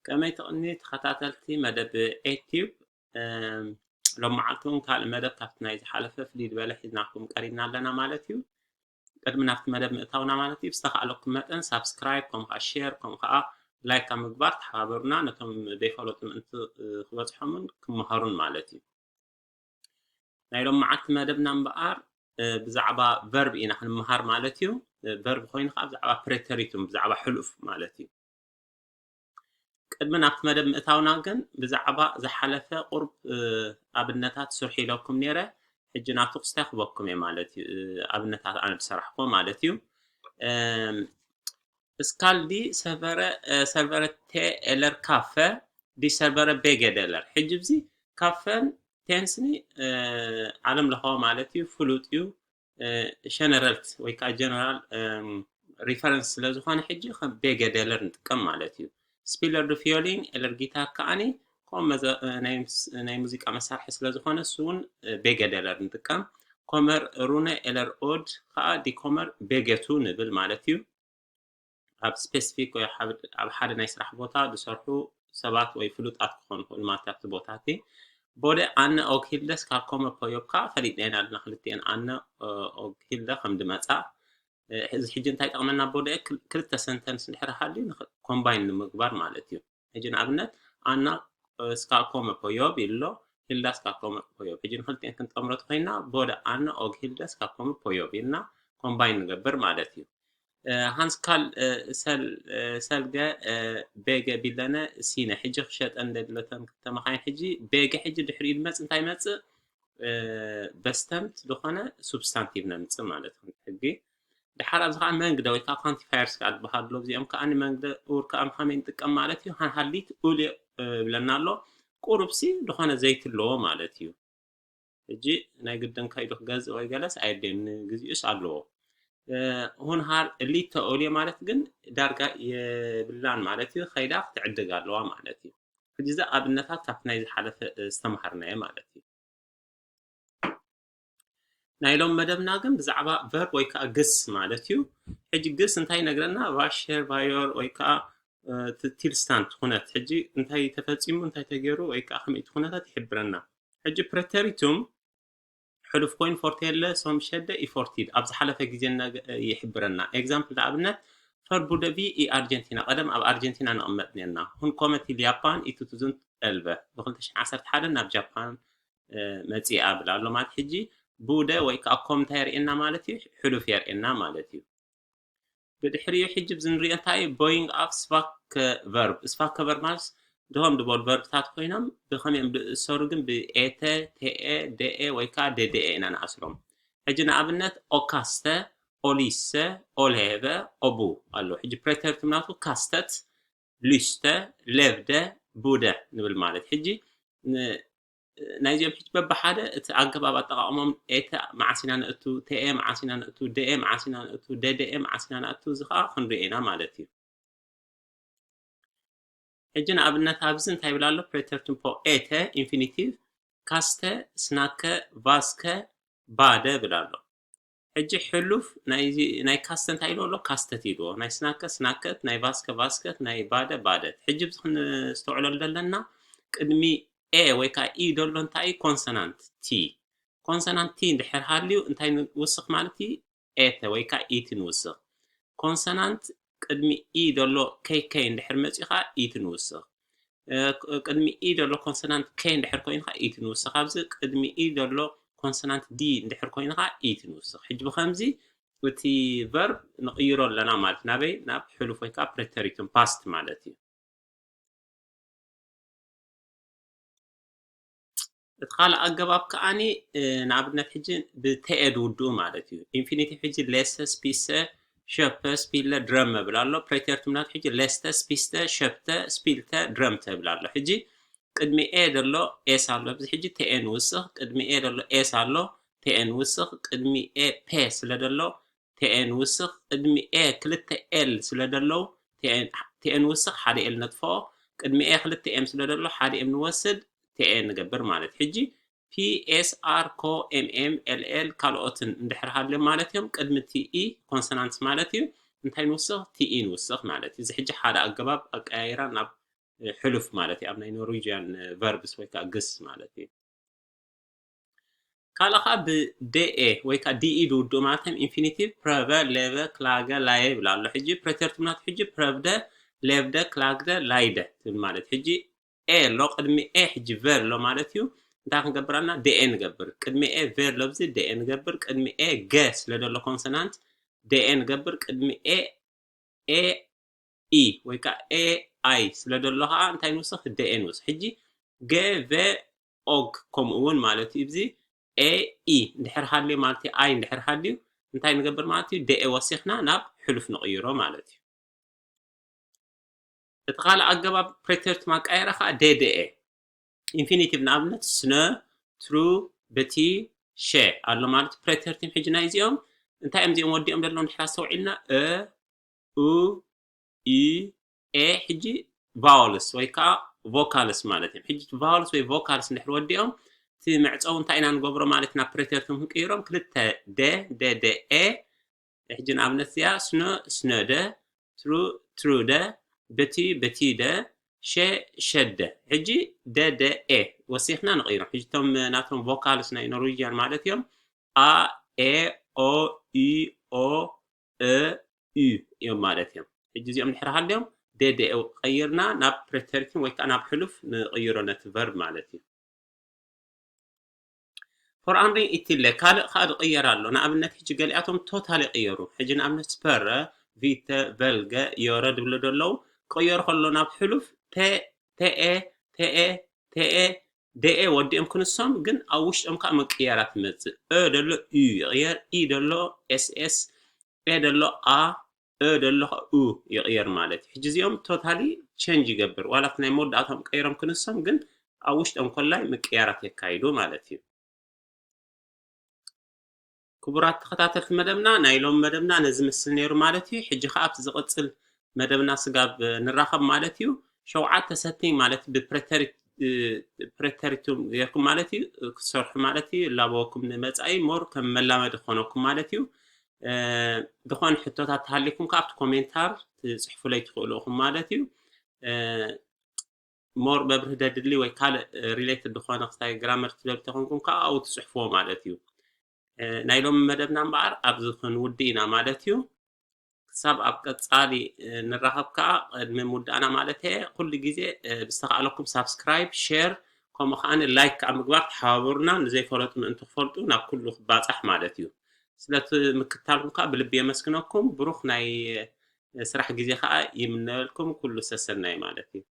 ከመይ ትቕኒ ተኸታተልቲ መደብ ኤትዩብ፣ ሎም መዓልቲ እውን ካልእ መደብ ካብቲ ናይ ዝሓለፈ ፍልይ ዝበለ ሒዝናኩም ቀሪብና ኣለና ማለት እዩ። ቅድሚ ናብቲ መደብ ምእታውና ማለት እዩ፣ ብዝተኻእለኩም መጠን ሳብስክራይብ፣ ከምኡ ከዓ ሼር፣ ከምኡ ከዓ ላይክ ኣብ ምግባር ተሓባበሩና። ነቶም ዘይፈለጡ ምእንቲ ክበፅሖምን ክመሃሩን ማለት እዩ። ናይ ሎም መዓልቲ መደብና እምበኣር ብዛዕባ ቨርብ ኢና ክንመሃር ማለት እዩ። ቨርብ ኮይኑ ከዓ ብዛዕባ ፕሬተሪቱም፣ ብዛዕባ ሕሉፍ ማለት እዩ። ቅድሚ ናብቲ መደብ ምእታውና ግን ብዛዕባ ዝሓለፈ ቁርብ ኣብነታት ስርሑ ኢለኩም ነይረ። ሕጂ ናቱ ክስታይ ክበኩም እየ ማለት እዩ። ኣብነታት ኣነ ዝሰራሕኮ ማለት እዩ። እስካልዲ ሰርቨረ ሰርቨረ ቴ ኤለር ካፈ ዲ ሰርቨረ ቤገ ደለር። ሕጂ ብዚ ካፈን ቴንስኒ ዓለም ለኸዋ ማለት እዩ፣ ፍሉጥ እዩ። ሸነረልት ወይ ከዓ ጀነራል ሪፈረንስ ስለ ዝኾነ ሕጂ ከም ቤገ ደለር ንጥቀም ማለት እዩ። ስፒለር ዱ ፊዮሊን ኤለር ጊታር ከዓኒ ከም ናይ ሙዚቃ መሳርሒ ስለ ዝኾነ እሱ እውን ቤገ ደለር ንጥቀም። ኮመር ሩነ ኤለር ኦድ ከዓ ዲ ኮመር ቤገቱ ንብል ማለት እዩ። ኣብ ስፔሲፊክ ወይ ኣብ ሓደ ናይ ስራሕ ቦታ ዝሰርሑ ሰባት ወይ ፍሉጣት ክኾኑ ይኽእሉ ማለት ኣብቲ ቦታ እቲ። ቦደ ኣነ ኦግ ሂልደስ ካልኮመ ፖዮብ ከዓ ፈሊጥና ኢና ኣለና ክልቲኤን ኣነ ኦግ ሂልደ ከም ድመፃ። እዚ ሕጂ እንታይ ጠቕመና? ቦደ ክልተ ሰንተንስ እንድሕር ሃልዩ ኮምባይን ንምግባር ማለት እዩ። ሕጂ ንኣብነት ኣና ስካልኮመ ፖዮብ ኢሎ፣ ሂልዳ ስካልኮመ ፖዮብ። ሕጂ ንክልቲኤን ክንጠምሮ ተኮይና ቦደ ኣነ ኦግ ሂልደ ስካልኮመ ፖዮብ ኢልና ኮምባይን ንገብር ማለት እዩ። ሃንስ ካል ሰልገ ቤገ ቢለነ ሲነ። ሕጂ ክሸጠን ደለተን ክልተ መኻይን። ሕጂ ቤገ ሕጂ ድሕሪኡ ዝመጽእ እንታይ ይመጽእ? በስተምት ዝኾነ ሱብስታንቲቭ ነምጽእ ማለት እዩ ሕጊ። ድሓር ኣብዚ ከዓ መንግደ ወይ ከዓ ኳንቲፋየርስ ከዓ ዝበሃል ኣሎ። እዚኦም ከዓ ንመንግደ ኡር ከዓ ምኻመይ ንጥቀም ማለት እዩ። ሃንሃሊት ኡል ብለና ኣሎ። ቁሩብሲ ዝኾነ ዘይትለዎ ማለት እዩ። ሕጂ ናይ ግድን ከይዱ ክገዝእ ወይ ገለስ ኣየድልየን፣ ንግዚኡስ ኣለዎ። ሁን ሃር ሊተ ኦልየ ማለት ግን ዳርጋ የብላን ማለት እዩ። ከይዳ ክትዕድግ ኣለዋ ማለት እዩ። ሕጂ እዚ ኣብነታት ካብቲ ናይ ዝሓለፈ ዝተምሃርናዮ ማለት እዩ። ናይ ሎም መደብና ግን ብዛዕባ ቨርብ ወይ ከዓ ግስ ማለት እዩ። ሕጂ ግስ እንታይ ይነግረና? ቫሸር ቫዮር ወይ ከዓ ትቲልስታንት ኩነት፣ ሕጂ እንታይ ተፈፂሙ፣ እንታይ ተገይሩ ወይ ከዓ ከመይ እቲ ኩነታት ይሕብረና። ሕጂ ፕሬተሪቱም ሕሉፍ ኮይኑ ፎርቴለ ሶም ሸደ ኢፎርቲድ ኣብ ዝሓለፈ ግዜ ይሕብረና። ኤግዛምፕል ንኣብነት ፈር ቡደቪ ኢ ኣርጀንቲና፣ ቀደም ኣብ ኣርጀንቲና ንቕመጥ ነርና። ሁን ኮመ ቲል ያፓን ኢቱቱዝን ኤልቨ፣ ብ ክልተ ሽሕን ዓሰርተ ሓደን ናብ ጃፓን መፂኣ ብላ ኣሎ ማለት። ሕጂ ቡደ ወይ ከዓ ኮም እንታይ የርእየና ማለት እዩ? ሕሉፍ የርእየና ማለት እዩ። ብድሕሪኡ ሕጂ ብዚ ንሪኦ እንታይ እዩ? ቦይንግ ኣፍ ስቫከ ቨርብ። ስቫከ ቨርብ ማለት ድሆም ድበሉ ቨርብታት ኮይኖም ብኸመይ እዮም ዝእሰሩ ግን ብኤተ፣ ቴኤ፣ ደኤ ወይ ከዓ ደደኤ ኢና ንኣስሮም። ሕጂ ንኣብነት ኦካስተ፣ ኦሊሰ፣ ኦልሄበ፣ ኦቡ ኣሎ። ሕጂ ፕሬተሪቱም ናቱ ካስተት፣ ሉስተ፣ ሌቭደ፣ ቡደ ንብል ማለት። ሕጂ ናይዚኦም ሕጂ በብሓደ እቲ ኣገባብ ኣጠቓቕሞም ኤተ መዓስ ኢና ነእቱ፣ ቴኤ መዓስ ኢና ነእቱ፣ ደኤ መዓስ ኢና ነእቱ፣ ደደኤ መዓስ ኢና ነእቱ፣ እዚ ከዓ ክንሪኦ ኢና ማለት እዩ። ሕጂ ንኣብነት ኣብዚ እንታይ ይብል ኣሎ? ፕሬተሪቱም ፖ ኤተ ኢንፊኒቲቭ ካስተ ስናከ ቫስከ ባደ ይብል ኣሎ። ሕጂ ሕሉፍ ናይዚ ናይ ካስተ እንታይ ኢልዎ ኣሎ? ካስተት ኢልዎ። ናይ ስናከ ስናከት፣ ናይ ቫስከ ቫስከት፣ ናይ ባደ ባደት። ሕጂ ኣብዚ ክንስተውዕለሉ ዘለና ቅድሚ ኤ ወይ ከዓ ኢ ዘሎ እንታይ እዩ? ኮንሶናንት ቲ። ኮንሶናንት ቲ እንድሕር ሃልዩ እንታይ ንውስኽ ማለት እዩ? ኤተ ወይ ከዓ ኢቲ ንውስኽ። ኮንሶናንት ቅድሚ ኢ ዘሎ ኬይ ኬይ እንድሕር መፂኡ ከዓ ኢቲ ንውስኽ። ቅድሚ ኢ ዘሎ ኮንሶናንት ኬ እንድሕር ኮይኑ ከዓ ኢቲ ንውስኽ። ኣብዚ ቅድሚ ኢ ዘሎ ኮንሶናንት ዲ እንድሕር ኮይኑ ከዓ ኢቲ ንውስኽ። ሕጂ ብከምዚ እቲ ቨርብ ንቕይሮ ኣለና ማለት ናበይ? ናብ ሕሉፍ ወይ ከዓ ፕሬተሪቱም ፓስት ማለት እዩ። እቲ ካልእ ኣገባብ ከዓኒ ንኣብነት ሕጂ ብተኤ ድውድኡ ማለት እዩ። ኢንፊኒቲቭ ሕጂ ሌሰ፣ ስፒሰ፣ ሸፐ፣ ስፒለ፣ ድረመ ብል ኣሎ። ፕሬተሪቱም ናቱ ሕጂ ሌስተ፣ ስፒስተ፣ ሸፕተ፣ ስፒልተ፣ ድረምተ ብል ኣሎ። ሕጂ ቅድሚ ኤ ዘሎ ኤስ ኣሎ። ኣብዚ ሕጂ ተኤ ንውስኽ። ቅድሚ ኤ ዘሎ ኤስ ኣሎ። ተኤ ንውስኽ። ቅድሚ ኤ ፔ ስለ ዘሎ ተኤ ንውስኽ። ቅድሚ ኤ ክልተ ኤል ስለ ደለው ተኤ ንውስኽ፣ ሓደ ኤል ነጥፍኦ። ቅድሚ ኤ ክልተ ኤም ስለ ደሎ ሓደ ኤም ንወስድ፣ ተኤ ንገብር ማለት። ሕጂ ፒ ኤስ ኣር ኮ ኤም ኤም ኤል ኤል ካልኦትን እንድሕር ሃልዮም ማለት እዮም። ቅድሚ ቲ ኢ ኮንሶናንትስ ማለት እዩ። እንታይ ንውስኽ? ቲ ኢ ንውስኽ ማለት እዩ። እዚ ሕጂ ሓደ ኣገባብ ኣቀያይራ ናብ ሕሉፍ ማለት እዩ ኣብ ናይ Norwegian verbs ወይ ከዓ ግስ ማለት እዩ። ካልእ ከዓ ብ-de ወይ ከዓ de ዝውድኡ ማለት እዮም። ኢንፊኒቲቭ ፕረቨ፣ ሌቨ፣ ክላገ፣ ላየ ይብል ኣሎ። ሕጂ ፕሬተርቲም ናቱ ሕጂ ፕረቭደ፣ ሌቭደ፣ ክላግደ፣ ላይደ ትብል ማለት እዩ። ሕጂ ኤ ኣሎ፣ ቅድሚ ኤ ሕጂ ቨ ኣሎ ማለት እዩ። እንታይ ክንገብር ኣለና? ደኤ ንገብር። ቅድሚ ኤ ቨ ኣሎ፣ ኣብዚ ደኤ ንገብር። ቅድሚ ኤ ገ ስለ ዘሎ ኮንሶናንት ደኤ ንገብር። ቅድሚ ኤ ኤ ኢ ወይ ከዓ ኤ ኣይ ስለ ዘሎ ከዓ እንታይ ንውስኽ? ደኤ ንውስኽ። ሕጂ ገ ቨ ኦግ ከምኡ እውን ማለት እዩ። እዚ ኤ ኢ እንድሕር ሃልዩ ማለት እዩ፣ ኣይ እንድሕር ሃልዩ እንታይ ንገብር ማለት እዩ? ደኤ ወሲኽና ናብ ሕሉፍ ንቕይሮ ማለት እዩ። እቲ ካልእ ኣገባብ ፕሬተርቲም ኣቃየራ ከዓ ደ ደኤ። ኢንፊኒቲቭ ንኣብነት ስነ፣ ትሩ፣ በቲ፣ ሸ ኣሎ ማለት እዩ። ፕሬተርቲም ሕጂ ናይ እዚኦም እንታይ እዮም እዚኦም ወዲኦም ዘለዉ እንድሕር ኣስተውዒልና እ፣ ኡ፣ ኢ፣ ኤ ሕጂ ቫወልስ ወይ ከዓ ቮካልስ ማለት እዮም። ሕጂ ቫወልስ ወይ ቮካልስ እንድሕር ወዲኦም እቲ መዕፀዊ እንታይ ኢና ንገብሮ ማለት ናብ ፕሬተርቲም ክንቅይሮም ክልተ ደ፣ ደ፣ ደ፣ ኤ ሕጂ ንኣብነት እዚኣ ስኖ፣ ስኖደ፣ ትሩ፣ ትሩደ፣ በቲ፣ በቲደ፣ ሸ፣ ሸደ። ሕጂ ደ፣ ደ፣ ኤ ወሲኽና ንቕይሮም። ሕጂ እቶም ናቶም ቮካልስ ናይ ኖርዌጅያን ማለት እዮም። ኣ፣ ኤ፣ ኦ፣ ኢ፣ ኦ፣ እ፣ ዩ እዮም ማለት እዮም። ሕጂ እዚኦም ድሕሪ ሃልዮም ደ፣ ደ፣ ኤ ቀይርና ናብ ፕሬተርቲም ወይ ከዓ ናብ ሕሉፍ ንቕይሮ ነቲ ቨርብ ማለት እዩ። ፎር ኣንሪ ኢትለ ካልእ ከዓ ዝቕየር ኣሎ። ንኣብነት ሕጂ ገሊኣቶም ቶታል ይቕየሩ። ሕጂ ንኣብነት ስፐረ፣ ቪተ፣ ቨልገ፣ ዮረ ድብሉ ደለዉ ክቕየሩ ከሎ ናብ ሕሉፍ ተ፣ ተኤ፣ ተኤ፣ ተኤ፣ ደኤ ወዲኦም ክንሶም ግን ኣብ ውሽጦም ከዓ ምቅያራት ይመፅእ። እ ደሎ ዩ ይቕየር፣ ኢ ደሎ ኤስኤስ፣ ኤ ደሎ ኣ፣ እ ደሎ ከዓ ኡ ይቕየር ማለት እዩ። ሕጂ እዚኦም ቶታሊ ቸንጅ ይገብር። ዋላ እቲ ናይ መወዳእታኦም ቀይሮም ክንሶም ግን ኣብ ውሽጦም ኮላይ ምቅያራት የካይዱ ማለት እዩ። ክቡራት ተኸታተልቲ መደብና፣ ናይ ሎሚ መደብና ነዚ ምስል ነይሩ ማለት እዩ። ሕጂ ከዓ ኣብቲ ዝቕፅል መደብና ስጋብ ንራኸብ ማለት እዩ። ሸውዓተ ሰቲንግ ማለት ብፕሬተሪቱም ጌርኩም ማለት እዩ ክትሰርሑ ማለት እዩ። ላበወኩም ንመፃኢ ሞር ከም መላመዲ ክኾነኩም ማለት እዩ። ዝኾነ ሕቶታት ተሃሊኩም ከዓ ኣብቲ ኮሜንታር ትፅሕፉለይ ትኽእሉ ኢኹም ማለት እዩ። ሞር መብርሂ ደድሊ ወይ ካልእ ሪሌትድ ዝኾነ ክስታይ ግራመር ትደልዩ ተኾንኩም ከዓ ኣብኡ ትፅሕፍዎ ማለት እዩ። ናይ ሎሚ መደብና እምበኣር ኣብዚ ክንውድእ ኢና ማለት እዩ። ክሳብ ኣብ ቀፃሊ ንራኸብ ከዓ ቅድሚ ምውዳእና ማለት እየ ኩሉ ግዜ ብዝተኻእለኩም ሳብስክራይብ፣ ሼር ከምኡ ከዓ ላይክ ከዓ ምግባር ተሓባበሩና። ንዘይፈለጡ ምእንቲ ክፈልጡ ናብ ኩሉ ክባፃሕ ማለት እዩ። ስለቲ ምክታልኩም ከዓ ብልቢ የመስግነኩም። ብሩኽ ናይ ስራሕ ግዜ ከዓ ይምነየልኩም። ኩሉ ሰሰናይ ማለት እዩ።